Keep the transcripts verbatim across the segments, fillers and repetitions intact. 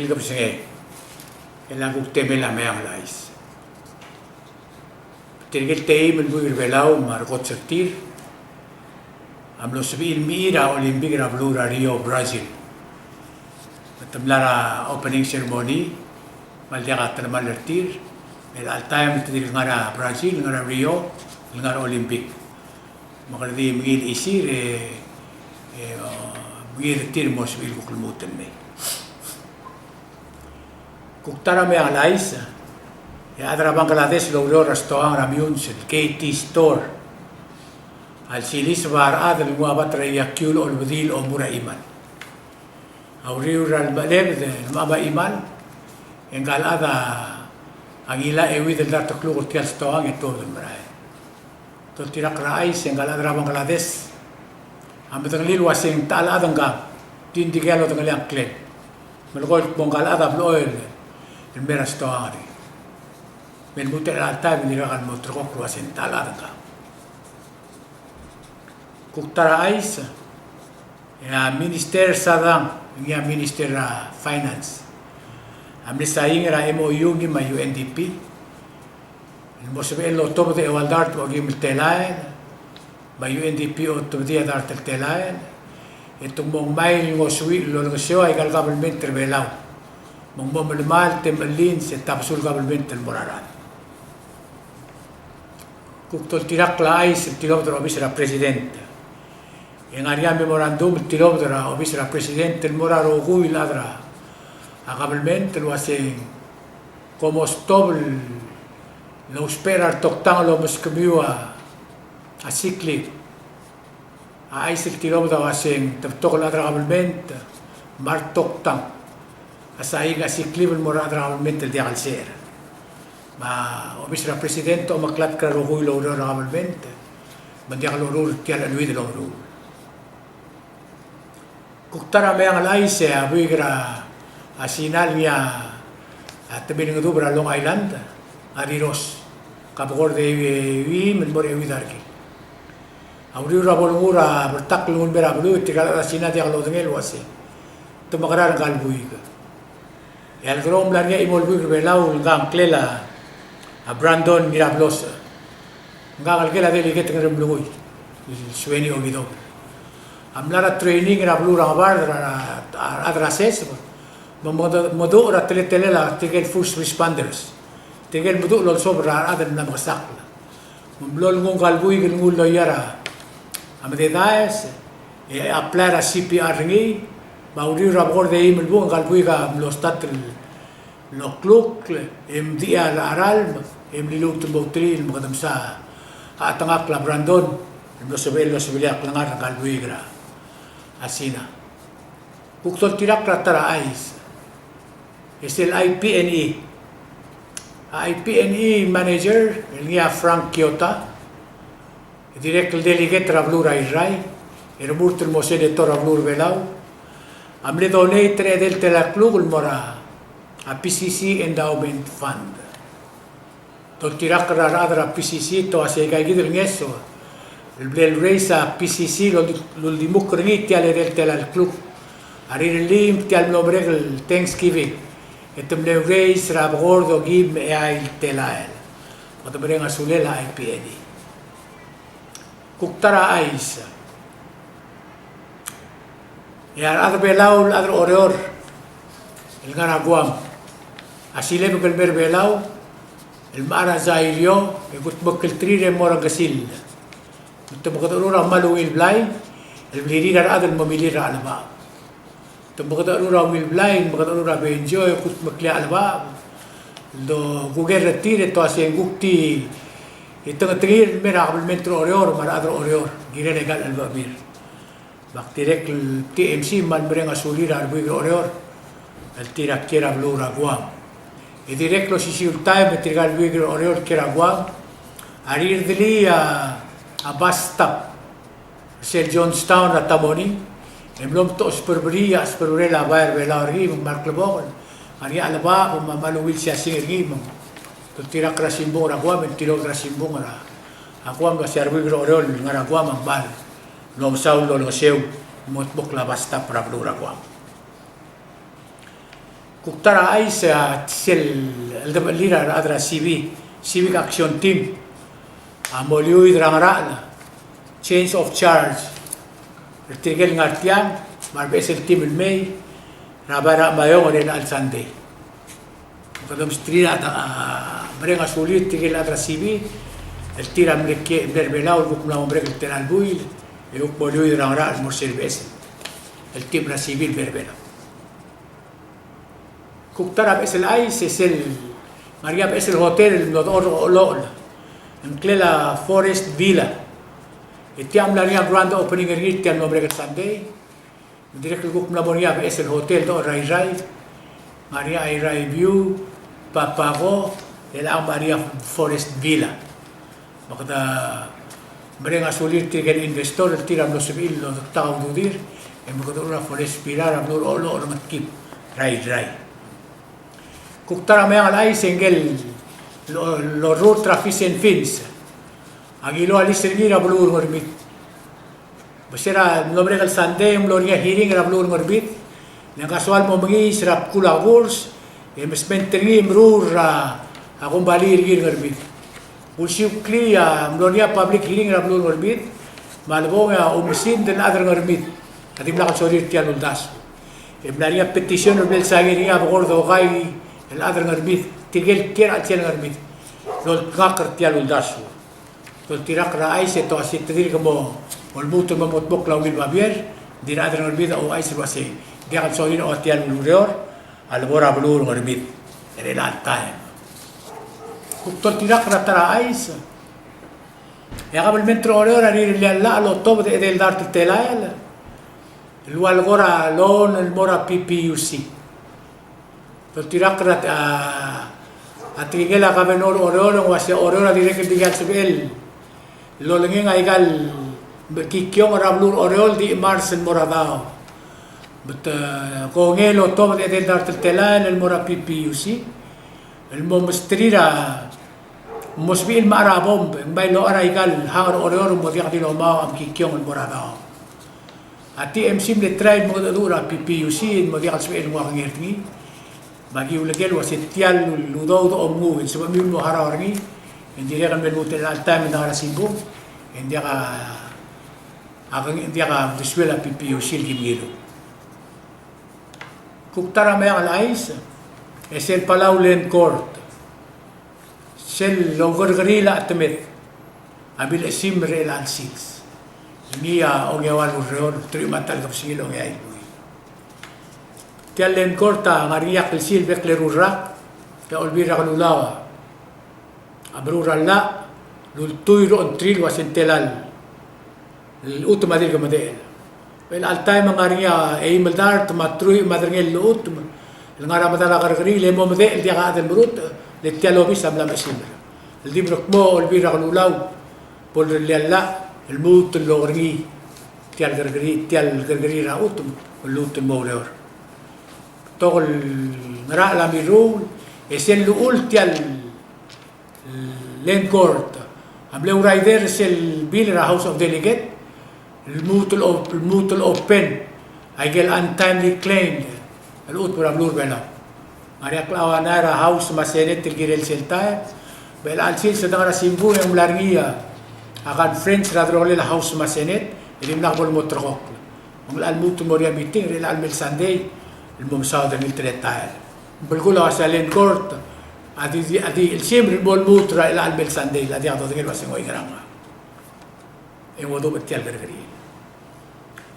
Kebesengei, e le kuk temel a Meang el Chais. Tirke el team el buik er Belau me a rekoch er tir a mlo sebechir el mechir a Olympic er a beluu er a Rio, Brazil. Me te mla er a opening ceremony, me ng diak a telemall er tir, me chelecha el taem te dirk ngar er a Brazil, ngar er a Rio, ngar er a Olympic. Me kede di mengiil chisir e, e, o, mengiil er tir el mo sebechir el kuk lmuut el mei. Kuk ta er a Meang el Chais, e a chad er a Bangladesh el oureor er a stoang er a Meyuns el K T Store a lsiliseb a rechad el nguu a bat er a iakiu el olbedii el omur a chimal. A uriul er a lemechelebed el mecham a chimal, e ngka el chad a ngilai a euid el dart el kluk er tia el stoang e tuobed el merael. Toltirakl er a chais e ngka el chad er a Bangladesh a medengelii el uasei ng techa el chad ngkang, di ng dikea lodengelii a ngklel. Melekoi el kmo ngka el chad a blechoel el mei er a stoang er ngii. Me lmuut er chelecha el taem e dirkak el mo ulterekokl el uasei ng techa el chad ngkang. Kuk ta er a chais, e a Minister Sadang, ngii a Minister er a Finance, a mle saing er a M O U ngii me a U N D P el mo sebechel el otobed a eua el dart el okeim el telael, me a U N D P a otobedii a dart el telael, e te mo ngmai el ngosuir el olengeseu aika el government er Belau, me ng mo melemalt e mechelins e tabesul government el mo er a rechad. Kuk toltirakl a chais el tilobed er a obis er a President. E ng ngar er ngii a memorandum el tilobed er a obis er a President el mo er a rokui el chad er a government el uasei ng kom stop el ousbech er a retoktang el omeskemiu a sick leave. A chais el tilobed a uasei ng te betok el chad er a government me a retoktang a saing a sick leave el mo er a rechad er a government el diak el secher. Me a obis er a President a omeklatk er a rokui el oureor er a government me ng diak loruul er tia el cheleuid el omeruul. Kuk ta er a Meang el Chais, e a buik er a Sina el ngii a temel ngedub er a Long Island a riros ka bekord e uim el mo er a euid a rekil. A uriul er a bo lenguu er a bertakl el nguu el mei er a beluu, e tirka el chad er a Sina a diak lodengei el uasei te mekerang ngka el buik. E a lekerou a mla er ngii a chimo el buik er Belau el ngka a ngklel a Brandon Ngirablos. Ngka a ngelekel a delegate er a Ngeremlengui el Sueni Okidobel. A mla er a training er a beluu er a Ngebard er a, a, a rechad er a seseb me ng meduch er a teletelel a tirke el first responders, tirke el meduch el olsobel er a rechad el mla mekesakl. Me ng mlo lenguu ngka el buik el nguu el loia er a mededaes, e apply er a C P R er ngii, me a uriul er a bekord e eim el bung e ngka el buik a mlo start el oklukl e mdechii a ralm e mliluut el mo outelii el mekedemsa a chetengakl a Brandon el mlo sebechel el osebelii a klengar er ngka el buik er a Sina. Kuk toltirakl er a ta er a chais, e sel I P N E. A I P N E manager el ngii a Frank Kyota, e dirrek el delegate er a beluu er a Irrai, e remurt el mo senator er a beluu er a Belau, a mle donate er a edei el telael el kluk el mo er a P C C Endowment Fund. Toltirakl er a rechad er a P C C, te uasei aika kid el ngeso el bla leraise a P C C el ul-, el uldimukl er ngii tia el edei el telael el kluk a rirellii tia el mlo merek el Thanksgiving, e te mle raise er a bekord okeim me a eai el telael. Me kede mereng a sulel a I P N E. Kuk ta er a chais, e a rechad er a Belau el chad er a Oreor el ngar er a Guam a silebek el mei er a Belau el mechar a Zaire e kudmeklterir e mo er a Ngkesill. Me te mekedecherur a kmal ungil blai el blirir a rechad el mo milil er a chelebacheb. Te mekedecherur a ungil blai, mekedecherur a benjo e kudmeklii a chelebacheb el dokuker er tir e te uasei ng kuk di tengetengir el mei er a kabelment er a Oreor me a rechad er a Oreor, kirel aika el chelebachebir. Me ak dirrek el T M C me a lemereng a sulir a rebuik er a Oreor el tir a kiei er a beluu er a Guam. E dirrek el osisiu el taem e tirka el rebuik er a Oreor el kiei er a Guam a rirdelii a, a bus stop er sel Johnstown er a Tammany, e mlo mtechosbereberii a chesbereberel a bai er a Belau er ngii, me ng kmal klebokel. Ngar er ngii a chelebacheb me a kmal ungil siasing er ngii, me ng toltirakl er a simbung er a Guam, e ng tilobed er a simbung er a Guam el uasei a rebuik er a Oreor el ngar er a Guam a kmal mlo mesaul el olengeseu el mo kudmokl a bus stop er a beluu er a Guam. Kuk ta er a chais, a, sel cheldebechelir a rechad er a C B, Civic Action Team, a, mo liuid er a ngerachel, change of charge er tirke el ngar tiang me a rebeches el team el mei er a bai er a Meyuns er chelecha el Sunday. Me kede mesterir a, a, mereng a sulir tirke el chad er a C B el tir a mle kiei, mle er a Belau, el kuk mla mo merek el tela el buil, e kuk mo liuid er a ngerachel el mo er sel beches el team er a C B el mle er a Belau. Kuk ta er a beches el chais, e sel ngar er ngii a beches el hotel el mlo dechor er a Ochelochel, ng ngklel a Forest Villa. E tia a mla er ngii a grand opening er ngii er tia el mlo merek el Sunday. Me dirrek el kuk mla mo er ngii a beches el hotel el dechor er a Irrai. Ngar er ngii a Irrai View, Papago, e chelechang me ngar er ngii a Forest Villa. Me kede mereng a sulir tirke el investor el tir a mlo sebechir el oldak a ududir, e me kede meruul a Forest Villa er a beluu er a Ochelochel er a Ngetkib er a Irrai. Kuk ta er a meang el chais e ngike el lo, lorurt er a Fish and Fins a ngiluu a lease er ngii er a beluu er a Ngermid. Me se er a mlo merek el Sunday e ng mlo er ngii a hearing er a beluu er a Ngermid. Le ng soal el mo mengiis er a bkul a kurs e mesment er ngii e meruul er a, a, kombalii er ngii er a Ngermid. Ulsiuklii a mlo er ngii a public hearing er a beluu er a Ngermid, me a lebong e a oumesingd el chad er a Ngermid a dimlak el sorir tia el uldasu. E mla er ngii a petition el bla lsainii er ngii a bekord okai el chad er a Ngermid, tirke el kiei er a chelsel a Ngermid, el oltngakl er tia el uldasu. Doltirakl er a chais e te uasei te dirk mo lmuut el mo mengedmokl a ungil babier, ng di a rechad er a Ngermid a ouchais el uasei ng diak el sorir a ua tia el ureor a lebo er a beluu er a Ngermid er chelecha el taem. Kuk doltirakl er a ta er a chais, e a kabelment er a Oreor a rirellii a llach el otobed a edei el dart el telael el ua lekor a loan el mo er a P P U C. Doltirakl er a, a, a tekingel a Governor er a Oreor, e ng uasei a Oreor a dirrek el dikea el sebechel el olengeng aika el kikiongel er a beluu er a Oreor el di mars el mo er a daob. Me te, e, kongei el otobed a edei el dart el telael el mo er a P P U C el mo mesterir a mo sebechir el mechar a bomb, e ng bai locha er aika el hang er a Oreor el mo diak di lomau a mekikiongel el mo er a daob. A T M C a mle try el mengedecheduch er a P P U C el mo diak el sebechel el nguu a kengei er ngii. Me aki uleker el uasei tia el udoud a omnguu, e ng sebechemiu el mo harau er ngii, e ng dirrek el me lmuut er chelecha el taem e ng ngar er a simbung, e ng diak a, a kengei, ng diak a uldesuel a P P U C el ki mengiluu. Kuk ta er a meang el chais, e sel Palau Land Court, sel oukerrekeriil a chetemed a milechesimer er chelecha el sils. Ngii a ongeua el ureor, teruich me a ta el kebesengil a ongeai el buil. Tia el Land Court a ngar er ngii a klisiich el bek el eru el rak, e a Olbiil er a Kelulau a meruul a llach el ultuil er a ongtir el uasei ng tela el chutem a dirk medechel. Me chelecha el taem e ng ngar er ngii a eim el dart me a teruich me a derengel el chutem el ngar er a medal a kerrekeriil e mo medechel, diak a chad el merutech, le tia el obis a mla mechesimer. El di merekmo a Olbiil er a Kelulau bo lerellii a llach el lmuut el oker er ngii tia el kerrekeriil, tia el kerrekeriil er a chutem el lmuut el mo oureor. Betok el ngerachel a mirruul, e sel llechul tia el Land Court a mle oureor er sel bill er a House of Delegate el lmuut el op-, el lmuut el open aike el untimely claim el chutem er a beluu er a Belau. Ng ngar er ngii a klechau a ngar er a House me a Senate el kirel sel taem. Me chelecha el sils e de ngar er a simbung e ng mla er ngii a conference er a delongelel a House me a Senate e dimlak bo lemoterekokl. Me ng locha lmuut el mo er ngii a meeting er chelecha el mei el Sunday el mo mesaod er ngii el teletael. Ng belkul a uasei a Land Court a di, di, a di chelsimer el mo lmuut er chelecha el mei el Sunday, a diak dodengei el uasei ng oingerang. E ng odobech tia el kerrekeriil.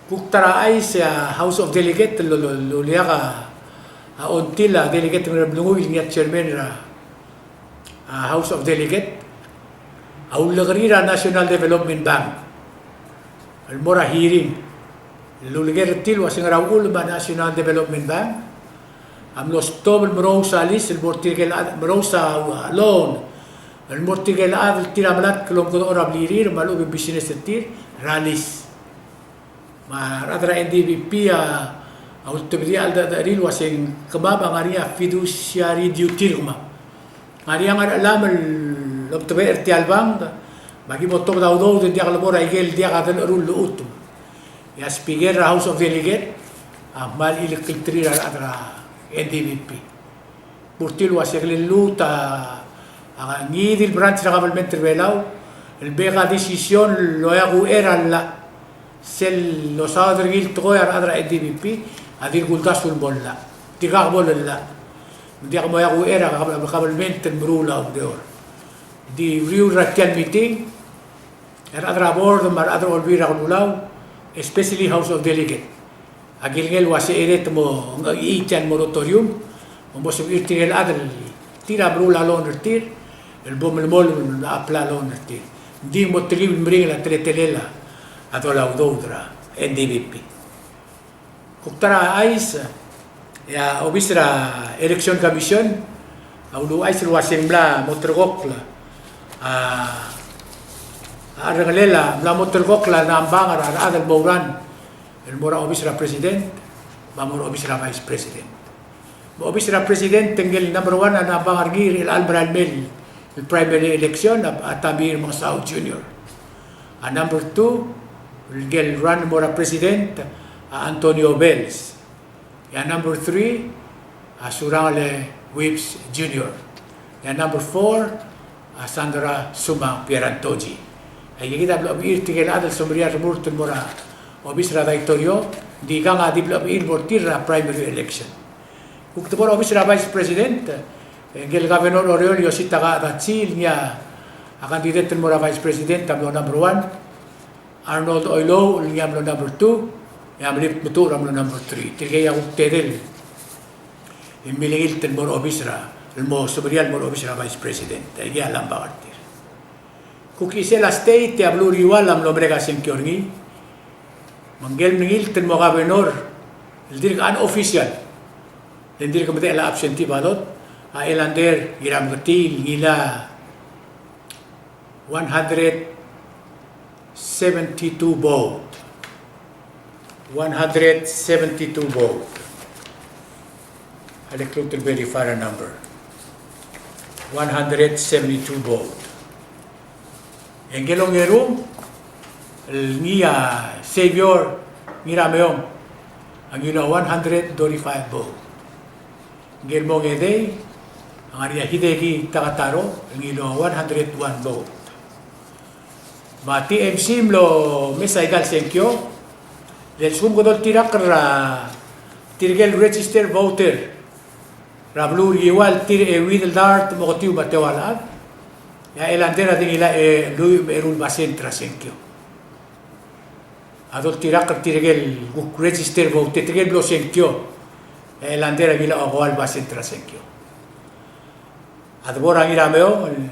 Kuk ta er a chais, e a House of Delegate el lo, lo, loia a, a ongtil a delegate el ngar er a belngel el ngii a chairman er a a House of Delegate a ulekerir a National Development Bank el mo er a hearing el uleker er tir el uasei ng ngera uchul me a National Development Bank a mlo stop el merous a lease el mo er tirke el chad, merous a loan el mo er tirke el chad el tir a melatk el omekedechor a blirir me a lechub e ng business er tir er a lease. Me a rechad er a N D B P a ultebedii a cheldechedechir el uasei ng kemam a ngar er ngii a fiduciary duty er kemam. Ngar er ngii a ngerechelam el omtebechel er tia el bank, me aki mo tobed a udoud e ng diak lebo er a ikel diak a delecherul el chutem. E a Speaker er a House of Delegate a kmal ilekelterir a rechad er a N D P P. Bo er tir el ua se ng lluut a, a ngii di el branch er a government er a Belau el bek a decision el oeak uchei er a llach. Sel losaod er ngii el tekoi a rechad er a N D P P a dirk uldasu el mo llach. Dirkak bo el llach. Ng diak mo oeak uchei er a government el meruul a ureor. Di uriul er tia el meeting, a rechad er a board me a rechad er a Olbiil er a Kelulau, especially House of Delegate, a kilengei el ua se er tir el mo ngii tia el moratorium, me bo lsebechir tirke el chad el tir a meruul a loan er tir el bo melemolem el apply a loan er tir. Ng di mo telkib el meringel a teletelel a dolai a udoud er a N D P P. Kuk ta er a chais, e a obis er a Election Commission a uluuchais el ua se ng mla mo ulterekokl a, a cherrengelel a, mla mo ulterekokl a nambang er a rechad el mo run el mo er a obis er a President me a mo er a obis er a Vice President. Me a obis er a President, ngike el number one a nambang er ngii er chelecha el merael mei el primary election a, a Tommy Remengesau Junior. A number two, ngike el run el mo er a President, a Antonio Bells. E a number three, a Surangel Whipps Junior. E a number four, a Sandra Sumang Pierantozzi. Aikakid a blechoel tirke el chad el semeriar el remurt el mo er a obis er a daitorio, ng di kang a di blechoel mo er tir er a primary election. Kuk te bo er a obis er a Vice President, e ngike el Governor er a Oreor Yositaka Adachi el ngii a candidate el mo er a Vice President a mlo number one, Arnold Oilouch el ngii a mlo number two, e a Mlib Metuchel a mlo number three. Tirkei a kuk tedei el mlengilt el mo er a obis er a, el mo semeriar el mo er a obis er a Vice President. Aikei a nambang er tir. Kuk chisel a state e a beluu er a Ngiwal a mlo merek a sengkio er ngii. Me ngike el mlengilt el mo governor el dirk unofficial, le ng dirk medechel a absentee ballot, a Elander Ngirameketii el ngilai a one hundred seventy-two vote. One hundred seventy-two vote. A le klou el verify a number. One hundred seventy-two vote. E ngike el ongerung el ngii a Xavier Ngirameong a ngilai a one hundred thirty-five vote. Ngike el mo ongedei a ngar er ngii a Hideki Takataro el ngilai a one hundred one vote. Me a T M C a mlo mesa aika el sengkio, le a lsekum kede oltirakl er tirke el register voter er a beluu er a Ngiwal, tir a euid el dart me a oketiu me a teua el chad, e a Elander a di ngilai a lluich me a eru el basent er a sengkio. A doltirakl er tirke el kuk register voter, tirke el blo sengkio, e a Elander a ngilai a okeua el basent er a sengkio. A debo er a Ngirameong el,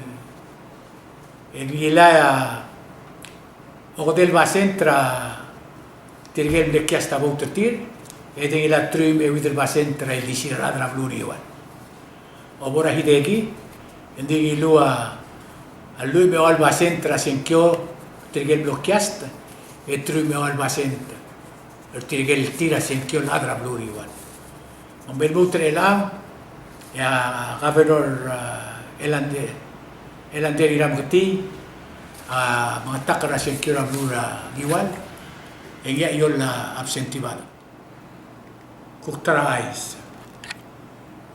el ngilai a okedei el basent er tirke el mle cast a vote er tir, e di ngilai a truich me a euid el basent er a ildisir a rechad er a beluu er a Ngiwal. Obo er a Hideki, e ng di ngiluu a lluich me a eua el basent er a sengkio er tirke el blo cast, e truich me a eua el basent er tirke el tir a sengkio el chad er a beluu er a Ngiwal. Me ng lmuut er chelechang, e a Governor, a, Elander, Elander Ngirameketii a mengetakl er a sengkio er a beluu er a Ngiwal, e ngii a chiol a absentee ballot. Kuk ta er a chais.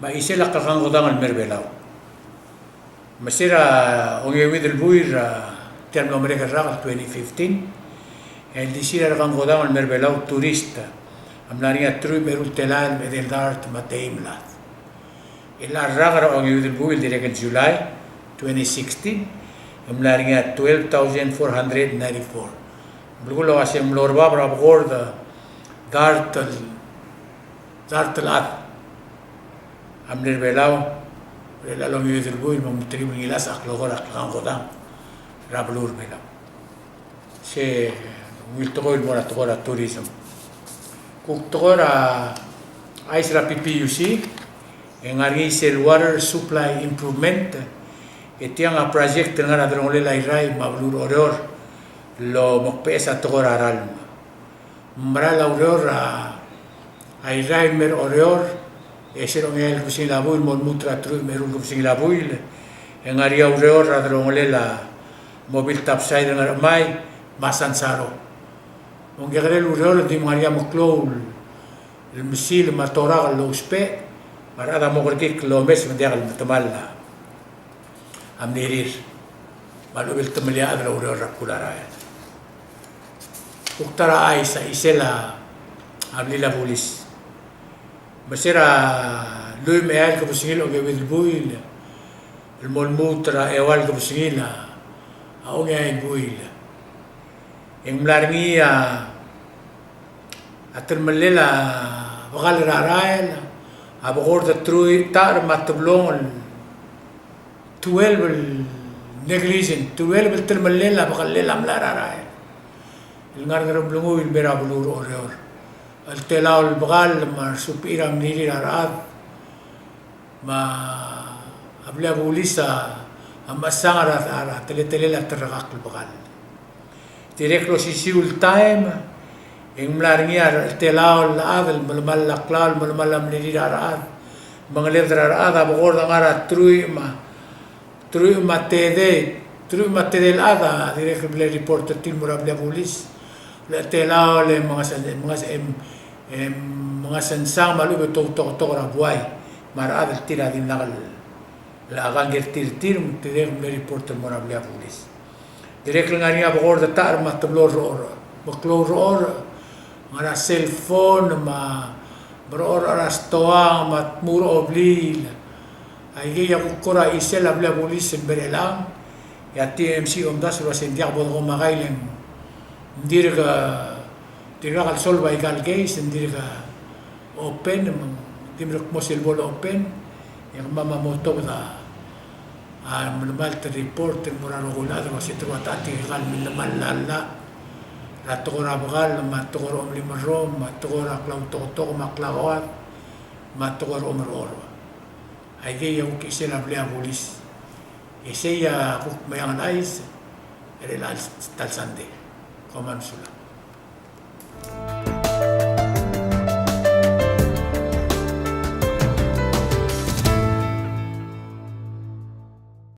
Me a chisel a klekangkodang el mei er a Belau. Me se er a ongeuid el buil er tia el mlo merek el rak el twenty fifteen, e a ildisir a klekangkodang el mei er a Belau, tourist, a mla er ngii a truich me a eru el telael me a edei el dart me a teim el chad. El rak er a ongeuid el buil el dirrek el July twenty sixteen, e mla er ngii a twelve thousand four hundred ninety-four. Belkul a uase ng mlo er bab er a bekord a dart el, dart el chad a mle er a Belau er chelecha el ongeuid el buil, me ng telkib el ngilasech a klekor a klekangkodang er a beluu er a Belau. Se ungil tekoi el mo er a tekoi er a tourism. Kuk tekoi er a chais er a P P U C, e ng ngar er ngii sel water supply improvement, e tiang a project el ngar er a delongelel a Irrai me a beluu er a Oreor el omekbeches a tekoi er a ralm. Merael a ureor er a Irrai el mei er a Oreor, e sel ongeai el kebesengil a buil el mo lmuut er a truich me a eru el kebesengil a buil, e ng ngar er ngii a ureor er a delongelel a Mobil Topside el ngar er a Ngerchemai me a Sansaro. Me ng kekerei el ureor e ng di me ngar er ngii a meklou el mesil me a torak el ousbech, A rechad a mo kerekikl el omes me ng diak el metemall a mlirir. Me a lechub el temellel a chad el oureor er a bkul a rael. Kuk ta er a chais a chisel a blil a bulis. Me se er a lluich me a eai el kebesengil a ongeuid el buil el mo lmuut er a eua el kebesengil a ongeai el buil, e ng mla er ngii a telemellel a bekall er a rael a bekord a truich, tacher me a teblong el twelve el negligent, twelve el telemellel a bekall a mla er a rael el ngar er a Ngeremlengui el mei er a beluu er Oreor. El telaol el bekall me a resubechir a mlirir a rechad, me a blil a bulis a mechesang er a teletelel a terrekakl el bekall. Dirrek el osisiu el taem e ng mla er ngii a telaol el chad el melemall a klalo el melemall a mlirir a rechad. Mengeled er a rechad a bekord a ngar er a truich me a, truich me a tedei, truich me a tedei el chad a dirrek el mle report er tir el mo er a blil a bulis. Le telaol e mengas, mengas, em, em, mengasensang me a lechub e te outoketok er a buai me a rechad el tir a dimlak el a kangkei er tir, tir, me te dirrek el mle report el mo er a blil a bulis. Dirrek el ngar er ngii a bekord a tacher me a teblong el rechorech. Me klou el rechorech, ngar er a cellphone me a, me a rechorech er a stoang me a tmuu er a obliil. Aikei a kuk kora chisel a blil a bulis el mei er chelechang. E a TMC a omdasu el uasei ng diak bo dekomakai le ng dirk, dirkak el solve aika el case, ng dirk open, me ng di merekmo sel bo le open, e kemam a mo otobed a, a melemalt el report el mo er a rokui el chad el uasei te rua techa tirka el millemall a llach er a tekoi er a bekall, me a tekoi er a omelimerrong, me a tekoi er a klautoketok, me a klakoad, me a tekoi er a omerechorech. Aikei a kuk chisel a blil a bulis. E sei a kuk meang el chais er chelecha el ta el sandei. Kom kmal mesulang.